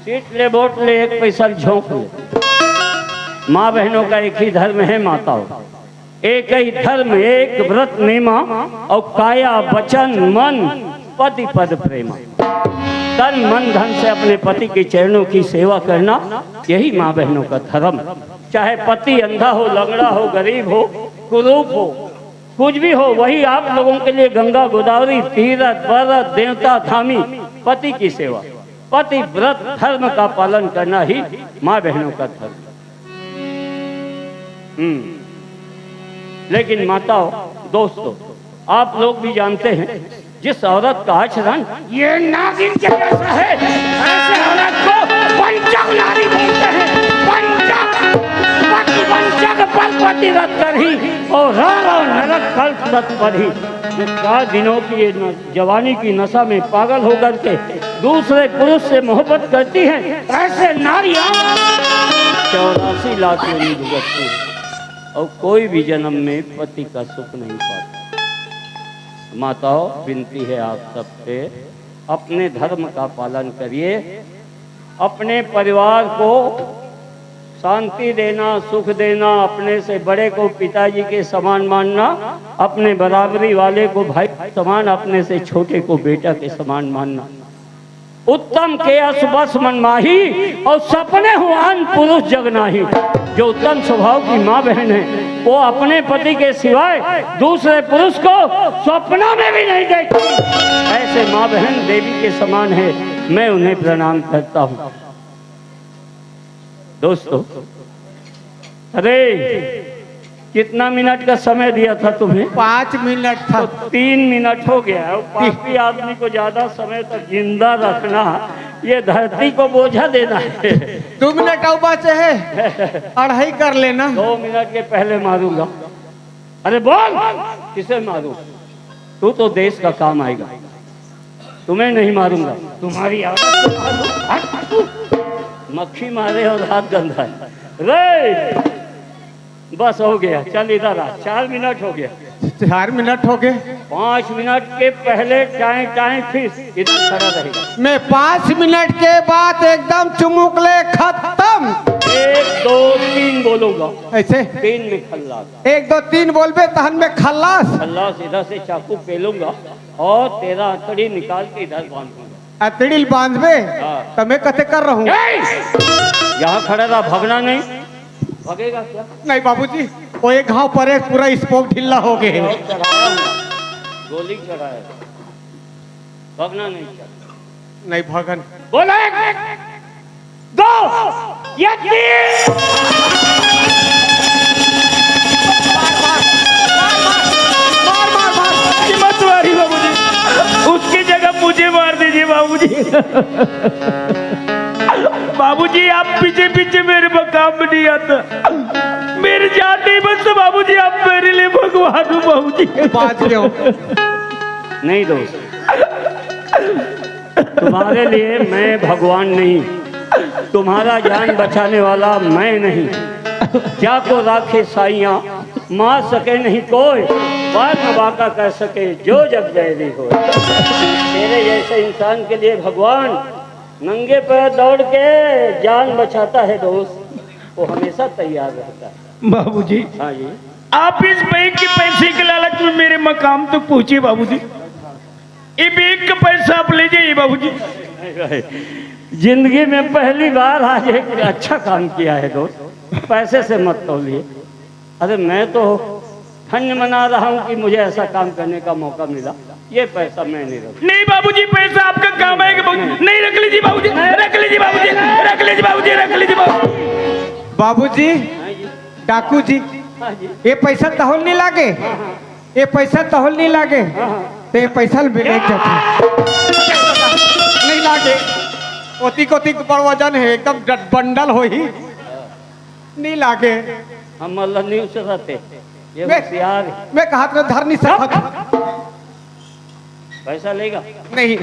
सीट ले, वोट ले, एक पैसा झोंक ले। माँ बहनों का एक ही धर्म है माताओं। एक ही धर्म, एक व्रत नेमा, और काया, वचन, मन, पति पद प्रेमा। तन, मन, धन से अपने पति के चरणों की सेवा करना, यही माँ बहनों का धर्म। चाहे पति अंधा हो, लंगड़ा हो, गरीब हो, कुरूप हो, कुछ भी हो, वही आप लोगों के लिए गंगा, गोदावरी, तीरथ, व्रत, देवता, धामी, पति की सेवा, पति व्रत धर्म का पालन करना ही माँ बहनों का धर्म। हम्म। लेकिन माताओं, दोस्तों, आप लोग भी जानते हैं, जिस औरत का आचरण ये नागिन के जैसा है, ऐसे औरत को पंचक नारी बोलते हैं। पंचक, पति पंचक पर पति रत करही, और रावण नरक कल्प रत करही। जो चार दिनों की ये न-, जवानी की नशा में पागल होकर के दूसरे पुरुष से मोहब्बत करती हैं, ऐसे नारियां चौरासी लाख योनि भुगतती हैं और कोई भी जन्म में पति का सुख नहीं पाती। माताओं, विनती है आप सबसे, अपने धर्म का पालन करिए, अपने परिवार को शांति देना, सुख देना, अपने से बड़े को पिताजी के समान मानना, अपने बराबरी वाले को भाई समान, अपने से छोटे को बेटा के समान मानना। उत्तम केयस बस मन माही, और सपने हुआन पुरुष जग नाही। जो उत्तम स्वभाव की माँ बहन है, वो अपने पति के सिवाय दूसरे पुरुष को सपना में भी नहीं देखती। ऐसे माँ बहन देवी के समान है, मैं उन्हें प्रणाम करता हूँ। दोस्तों, अरे, कितना मिनट का समय दिया था तुम्हें? पाँच मिनट था। तो तीन मिनट हो गया। वो पापी आदमी को ज्यादा समय तक जिंदा रखना, ये धरती को बोझा देना है। दो मिनट और बचे है, अढ़ाई कर लेना। दो मिनट के पहले मारूंगा। अरे बोल, किसे मारूं? तू तो देश का काम आएगा। तुम्हें नहीं मारूंगा, तुम्हारी आवाज को मारूंगा। हट, हट। मक्खी मारे और हाथ गंदा है रे। बस हो गया, चल इधर आ, चार मिनट हो गया। चार मिनट हो गए। पाँच मिनट के पहले टाइम टाइम फिर इधर खड़ा रहेगा। मैं पाँच मिनट के बाद एकदम चुमुकले खत्म। एक दो तीन बोलूंगा। ऐसे? तीन में खल्लास। एक दो तीन बोलबे तहन में खल्लास। खल्लास इधर से चाकू पेलूंगा और तेरा अंतड़ी निकाल के इधर बांधूंगा। अंतड़ी बांधबे? हाँ। तो मैं कते कर रहूं? ए! यहाँ खड़ा रहा, भगना नहीं। भगेगा क्या? नहीं बाबूजी, वो एक घाव परे पूरा स्पोक ढीला हो गए। बहुत चढ़ाया हूँ, गोली चढ़ाया। भगना नहीं क्या? नहीं भगन। बोला एक, दो, ये तीन। मार, मार, मार, मार, मार, मार, मार। ये मत मारिए बाबूजी, उसकी जगह मुझे मार दीजिए बाबूजी। बाबूजी, आप पीछे पीछे मेरे मकाम में नहीं आता, मेरी जान नहीं बचता बाबूजी, आप मेरे लिए भगवान हो बाबूजी। बात क्यों? नहीं दोस्त, तुम्हारे लिए मैं भगवान नहीं, तुम्हारा जान बचाने वाला मैं नहीं। क्या को राखे साइयां, मार सके नहीं कोई, बार बाका कर सके जो जग बैरी हो। तेरे जैसे इंसान के लिए भगवान नंगे पैर दौड़ के जान बचाता है दोस्त, वो हमेशा तैयार रहता है। बाबूजी, हाँ जी। आप इस बैंक के पैसे के लालच में मेरे मकाम तक पहुंचे बाबूजी। ये बैंक का पैसा आप ले जाइए बाबूजी। जिंदगी में पहली बार आज एक अच्छा काम किया है दोस्त, पैसे से मत तौलिए। अरे मैं तो धन्य मना रहा हूँ कि मुझे ऐसा काम करने का मौका मिला। ये पैसा मैं नहीं रखूँ। नहीं बाबूजी, पैसा आपका काम आएगा बाबूजी। नहीं, रख लीजिए बाबूजी, रख लीजिए बाबूजी, रख लीजिए बाबूजी, रख लीजिए बाबूजी। बाबूजी, हाँ जी। डाकू जी, हाँ जी। ये पैसा तहल नहीं लागे, हाँ, हाँ। ये पैसा तहल नहीं लागे, हाँ, हाँ। तो ये पैसा ले लेके जाते। नहीं लागे, ओतिक ओतिक बड़ वजन है, एकदम डट बंडल होही। नहीं लागे। हम मल्ला नहीं उसे रहते, ये मैं, होशियार है। मैं कहा तो धर नहीं सकत। पैसा लेगा? नहीं,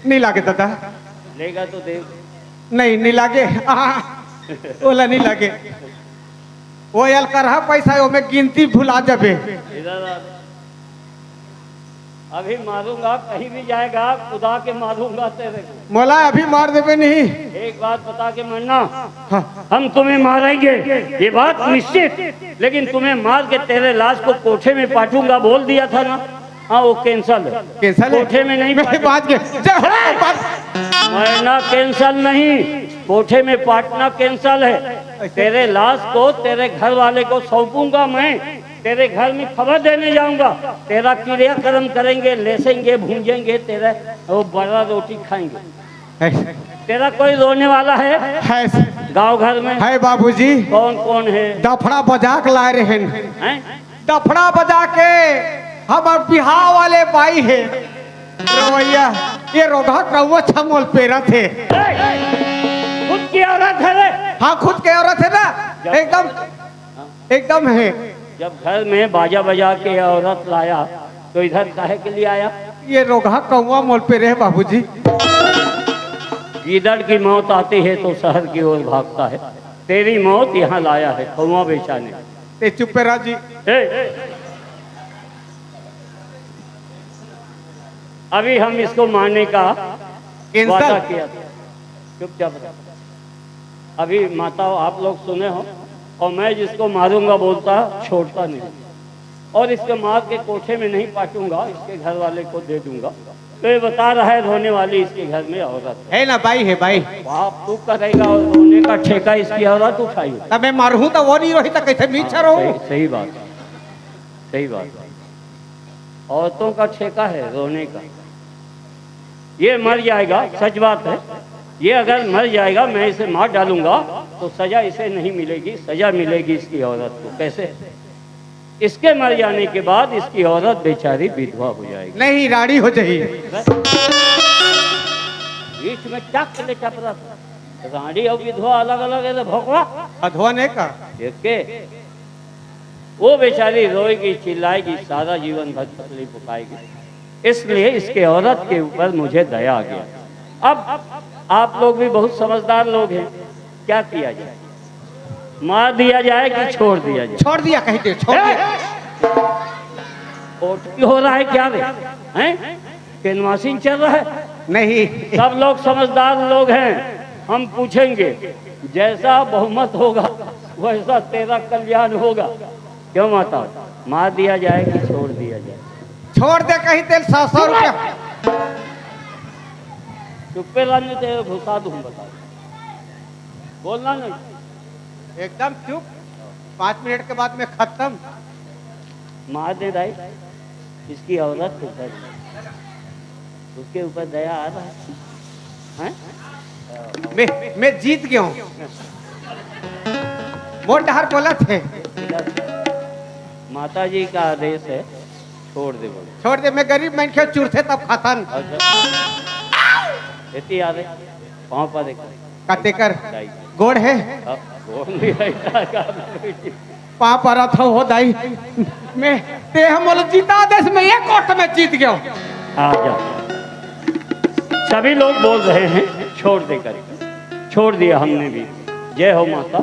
नहीं लागे दादा। लेगा तो दे। नहीं, नहीं लागे। आ, ओला नहीं लागे। वो यार करहा पैसा है, ओमे गिनती भुला जाबे। इधर आ। अभी मारूंगा, कहीं भी जाएगा, कुदा के मारूंगा तेरे को। मोला अभी मार देबे नहीं। एक बात बता के मरना, हाँ। हम तुम्हें मारेंगे, ये बात निश्चित, लेकिन तुम्हें मार के तेरे लाश को कोठे में पाटूंगा, बोल दिया था ना। हाँ, वो कैंसिल है। कैंसिल है? कोठे में नहीं मैं पाटू- बात के, जय हो, बात- मरना कैंसिल नहीं, कोठे में पाटना कैंसिल है। तेरे लाश को तेरे घर वाले को सौंपूंगा मैं, तेरे घर में खबर देने जाऊंगा, तेरा क्रियाकर्म करेंगे, लेसेंगे, भूंजेंगे, तेरा वो बड़ा रोटी खाएंगे। है। तेरा कोई रोने वाला है? है। गांव घर में? है बाबूजी। कौन कौन है? दफड़ा बजा के लाए रहे हैं। हैं? दफड़ा बजा के हमर बिहाव वाले बाई है। रोवैया, ये रोगहा कौआ छमोल पेरा थे। ए, खुद की औरत है रे। हाँ, खुद के औरत है ना, एकदम, एकदम है। जब घर में बाजा बजा के औरत लाया, तो इधर काहे के लिए आया? ये रोगहा कौआ मोल पे रहे बाबूजी। गीदड़ की मौत आती है तो शहर की ओर भागता है, तेरी मौत यहाँ लाया है कौआ बेचाने। ए, चुप पे राजी। ए, अभी हम इसको मारने का कैंसिल। वादा किया था। चुपचाप रहो। अभी माताओं, आप लोग सुने हो, और मैं जिसको मारूंगा बोलता, छोड़ता नहीं, और इसके मार के कोठे में नहीं पाटूंगा, इसके घर वाले को दे दूंगा। तो ये बता रहा है, रोने वाली इसके घर में औरत है। है ना, बाई है, बाई। बाप तू करेगा और रोने का ठेका इसकी औरत उठाई। तब मैं मारूं तो वो नहीं रोही, तो कैसे मीछा हाँ, रहूं? सही, सही बात, सही बात। औरतों का ठेका है रोने का। ये मर जाएगा, सच बात है। ये अगर मर जाएगा, मैं इसे मार डालूंगा, तो सजा इसे नहीं मिलेगी, सजा मिलेगी इसकी औरत को। कैसे? इसके मर जाने के बाद इसकी औरत बेचारी विधवा हो जाएगी। नहीं, राड़ी हो जाएगी। बीच में चक ले चपरा। राड़ी और विधवा अलग अलग है तो भोकवा। अधवा ने का? देख के वो बेचारी रोएगी, चिल्लाएगी, सारा जीवन भर तकलीफ उठाएगी। इसलिए इसके औरत के ऊपर मुझे दया आ गया। अब आप लोग भी बहुत समझदार लोग हैं, क्या किया जाए, मार दिया जाए कि छोड़ दिया जाए? छोड़ दिया, कह दे, छोड़ दिया। ओटी हो रहा है क्या रे? हैं? कैनवासिंग चल रहा है? नहीं। सब लोग समझदार लोग हैं, हम पूछेंगे, जैसा बहुमत होगा वैसा तेरा कल्याण होगा। क्यों माता, मार दिया जाए कि छोड़ दिया जाए? छोड़ दे, कहीं तेल सौ सौ रुपया। चुप्पे लाने तेरे घुसा दूं, बता, बोलना नहीं। एकदम चुप। पाँच मिनट के बाद में खत्म। मार दे दाई, इसकी औरत को कर दे। उसके ऊपर दया आ रहा है, हैं? मैं मैं जीत गया हूँ। मोर डहर बोलत हे। माता जी का आदेश है, छोड़ दे बोले। छोड़ दे, मैं गरीब मनखे, चुरथे तब खाथन। अच्छा, एती आ रे, पाँव पा देखो। का तेकर दाई। गोड़ है? अब गोड़ नहीं रहता का? पाँव परत हँव हो दाई। मैं, ते ह मोला जीता देस, मैं एक ओट में जीत गया। आ जा। सभी लोग बोल रहे हैं, छोड़ दे कर, छोड़ दिया हमने भी। जय हो माता।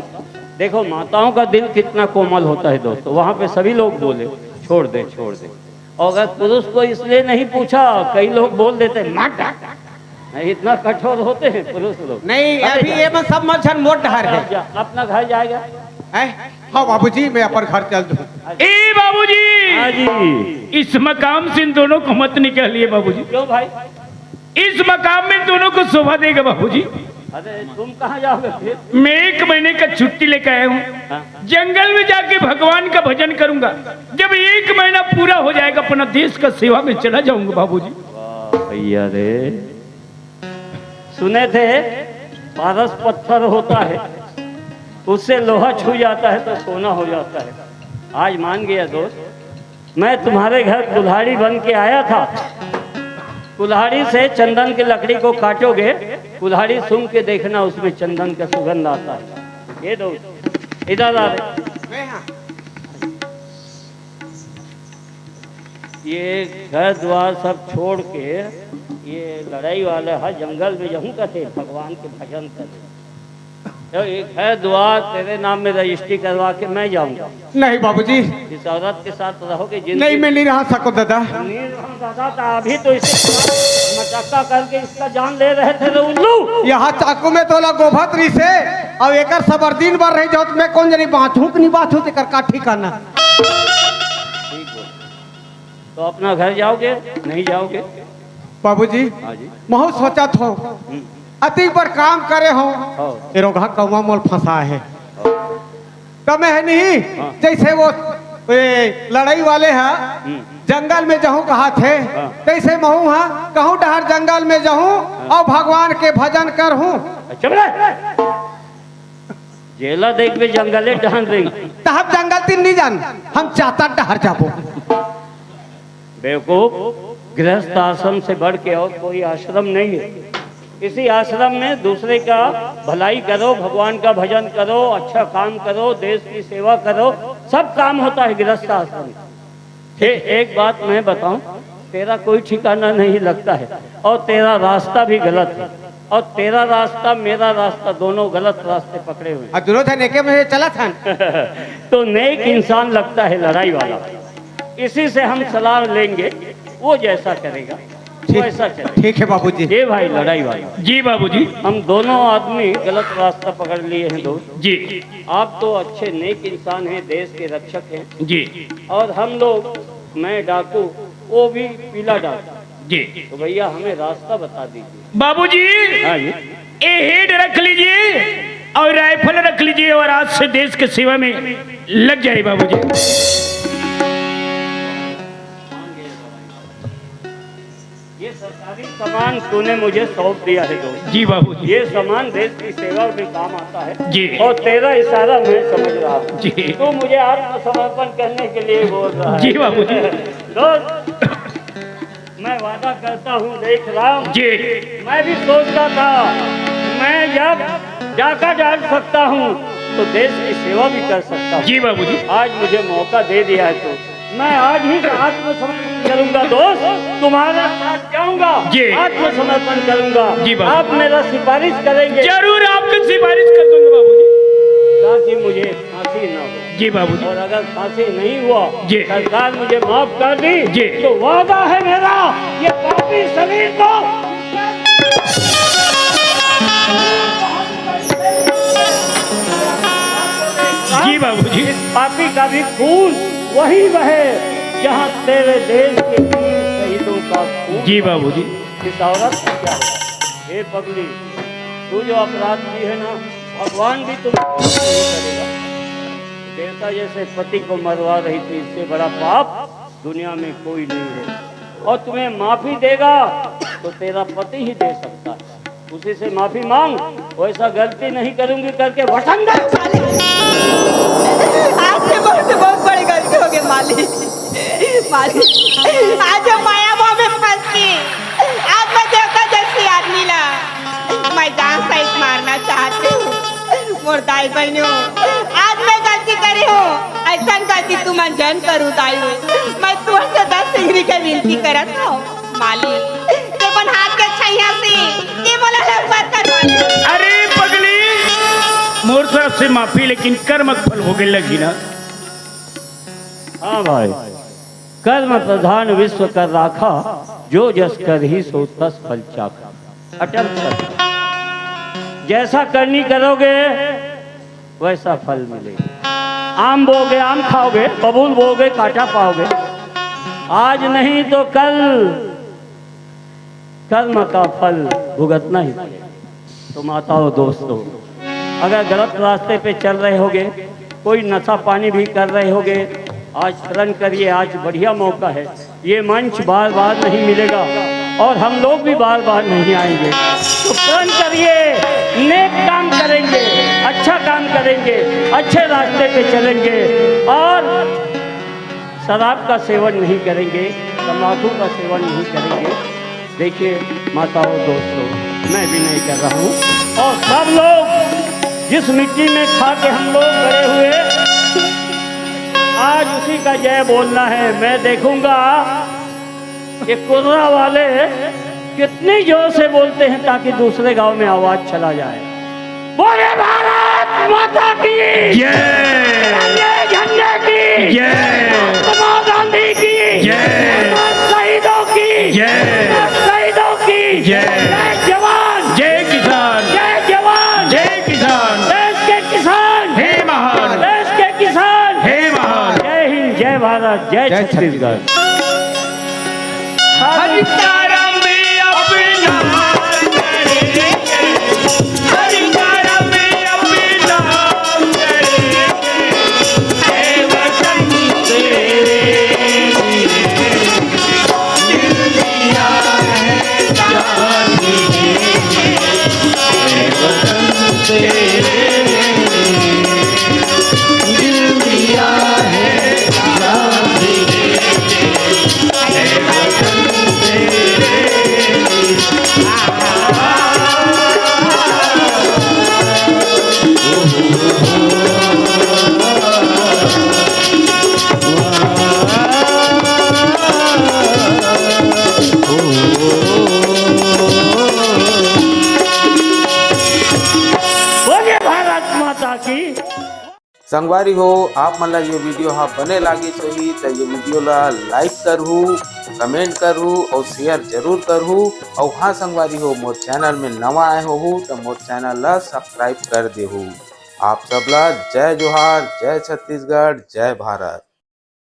देखो, माताओं का दिल कितना कोमल होता है दोस्तों। वहां पे सभी लोग बोले, छोड़ दे, छोड़ दे। और अगर पुरुष को इसलिए नहीं पूछा, कई लोग बोल देते, "मार डाल।" नहीं, इतना कठोर होते हैं पुरुष लोग। नहीं, अरे अभी जा। ये मन सब मन झन मोर डहर है। जा, अपना घर जाएगा। हैं? हाँ बाबूजी, मैं अपन घर चल दूँ। ए बाबूजी, हाँ जी। इस मकाम से इन दोनों को मत निकालिए बाबूजी। क्यों भाई? इस मकाम में दोनों को शोभा देगा बाबूजी। अरे तुम कहाँ जाओगे फिर? मैं एक महीने का छुट्टी लेकर आया हूँ। हाँ। जंगल में जाके भगवान का भजन करूंगा। जब एक महीना पूरा हो जाएगा, अपना देश का सेवा में चला जाऊंगा बाबूजी। वाह भैया रे, सुने थे पारस पत्थर होता है, उससे लोहा छू जाता है तो सोना हो जाता है। आज मान गया दोस्त, मैं तुम्हारे घर कुल्हाड़ी बन के आया था। कुल्हाड़ी से चंदन की लकड़ी को काटोगे, कुल्हाड़ी सूंघ के देखना, उसमें चंदन का सुगंध आता है। ये दो, इधर आ रहे। ये घर द्वार सब छोड़ के ये लड़ाई वाले हा जंगल में जाऊं कथे भगवान के भजन करे। तो एक घर द्वार तेरे नाम में रजिस्ट्री करवा के मैं जाऊंगा। नहीं बाबूजी। इस औरत के साथ रहोगे जिंदगी नहीं, मैं नहीं रह सको दादा। नहीं रहा दादा, तो अभी तो इसे मटक्का करके इसका जान ले रहे थे रे उल्लू। यहाँ चाकू में तोला गोभत रही से, अब एकर सबर दिन भर रही जाओ, तो मैं कौन जनी बाँचहूँ कि नहीं बाँचहूँ, तेकर का ठिकाना। ठीक बोल। तो अपना घर जाओगे, नहीं जाओगे? बाबूजी, हाँ जी। महू सोचत हँव, हम्म। अतिक बर काम करे हँव, हाँ। ए रोगहा कौवा मोल फंसा है। हाँ। त मैं ह नहीं, हाँ। जैसे वो, ए, लड़ाई वाले ह, हम्म। जंगल में जाहूँ कहाथे, हाँ। तैसे महू ह, कहूँ डहर जंगल में जाहूँ हाँ। अउ भगवान के भजन करहूँ। अच्छा बोले। जेला देखबे जंगले डहन रही। त हम जंगल तीर नहीं जान, हम चातर डहर जाबो। बेवकूफ, गृहस्थ आश्रम से बढ़ के और कोई आश्रम नहीं है। इसी आश्रम में दूसरे का भलाई करो, भगवान का भजन करो, अच्छा काम करो, देश की सेवा करो, सब काम होता है गृहस्थ आश्रम। ए, एक बात मैं बताऊं, तेरा कोई ठिकाना नहीं लगता है और तेरा रास्ता भी गलत है। और तेरा रास्ता, मेरा रास्ता, दोनों गलत रास्ते पकड़े हुए हैं। अब दोनों झन एके में चलत हन। तो नेक इंसान लगता है लड़ाई वाला, इसी से हम सलाह लेंगे, वो जैसा करेगा ठीक, वैसा चलेगा। ठीक है बाबूजी। ये भाई लड़ाई वाला, जी बाबूजी। हम दोनों आदमी गलत रास्ता पकड़ लिए हैं दोस्त। जी। आप तो अच्छे नेक इंसान हैं, देश के रक्षक हैं। जी। और हम लोग, मैं डाकू, वो भी पीला डाकू। जी। तो भैया हमें रास्ता बता दीजिए। बाबूजी, हाँ जी। ए हेड रख लीजिए और राइफल रख लीजिए और आज से देश के सेवा में लग जाए बाबूजी। ये सरकारी सामान तूने मुझे सौंप दिया है दोस्त। जी बाबूजी। ये सामान देश की सेवा में काम आता है। जी। और तेरा इशारा मैं समझ रहा हूँ। जी। तू मुझे आत्मसमर्पण करने के लिए बोल रहा है। जी बाबूजी। दोस्त, मैं वादा करता हूँ, देख राम, जी। मैं भी सोचता था, मैं जब डाका डाल सकता हूँ, तो देश की सेवा भी कर सकता हूँ। जी बाबूजी। आज मुझे मौका दे दिया है तो मैं आज ही आत्मसमर्पण करूंगा दोस्त, तुम्हारे साथ जाऊंगा। जी। आत्मसमर्पण करूंगा। जी बाबू। आप मेरा सिफारिश करेंगे? जरूर आपकी सिफारिश कर दूंगा बाबूजी। ताकि मुझे फांसी ना हो। जी बाबूजी। और अगर फांसी नहीं हुआ, जी। सरकार मुझे माफ कर दी, जी। तो वादा है मेरा, ये पापी शरीर को जी बाबूजी। इस पापी का भी खून वही बहे, जहाँ तेरे देश के वीर शहीदों का खून। जी बाबूजी। इस औरत का क्या होगा? हे पगली, तू जो अपराध की है ना, भगवान भी तुमको माफ नहीं करेगा। देवता जैसे पति को मरवा रही थी, इससे बड़ा पाप दुनिया में कोई नहीं है। और तुम्हें माफी देगा तो तेरा पति ही दे सकता है। उसी से माफी मांग, वैसा गलती नहीं करूंगी करके वचन दे। आज से बहुत बहुत बड़ी गलती हो गई मालिक। मालिक, आज हम माया मोह में फंस के, आज मैं देवता जैसी आदमी ला मैं जान सहित मारना चाहती हूँ। मोर दाई बहनों, आज मैं गलती करी हूँ, ऐसा गलती तुमन जन करू दाई। मैं तुमसे दस सिंगरी के विनती करत हूँ मालिक, ते अपन हाथ के छैया से ये मोला लंबत कर मालिक। अरे पगली, मोर तरफ से माफी, लेकिन कर्म फल हो गए लगी ना। हाँ भाई, कर्म प्रधान विश्व कर राखा, जो जस करही सो तस फल चाखा। अटल सत्य। जैसा करनी करोगे वैसा फल मिलेगा। आम बोओगे आम खाओगे, बबूल बोओगे कांटा पाओगे। आज नहीं तो कल कर्म का फल भुगतना ही पड़ेगा। तो माताओं दोस्तों, अगर गलत रास्ते पे चल रहे होगे, कोई नशा पानी भी कर रहे होगे, आज प्रण करिए, आज बढ़िया मौका है। ये मंच बार बार नहीं मिलेगा और हम लोग भी बार बार नहीं आएंगे। तो प्रण करिए, नेक काम करेंगे, अच्छा काम करेंगे, अच्छे रास्ते पे चलेंगे और शराब का सेवन नहीं करेंगे, तंबाकू का सेवन नहीं करेंगे। देखिए माताओं दोस्तों, मैं विनय कर रहा हूँ और सब लोग जिस मिट्टी में खा के हम लोग बड़े हुए, आज उसी का जय बोलना है। मैं देखूंगा ये कुर्रा वाले कितने जोर से बोलते हैं ताकि दूसरे गांव में आवाज चला जाए। बोले भारत माता की जय। झंडे की जय। महात्मा गांधी की जय। शहीदों की जय। शहीदों की जय। जवान जय किसान। जय जवान जय किसान। देश के किसान हे महान। देश के किसान हे महान। जय हिंद, जय भारत, जय छत्तीसगढ़। संगवारी हो, आप मन ला ये वीडियो हा बने लागिस होही त ये वीडियो ला लाइक करहू, कमेंट करहू और शेयर जरूर करहू। और हाँ संगवारी हो, मोर चैनल में नवा आए होहू त मोर चैनल ला सब्सक्राइब कर देहू। आप सब ला जय जोहार, जय छत्तीसगढ़, जय भारत।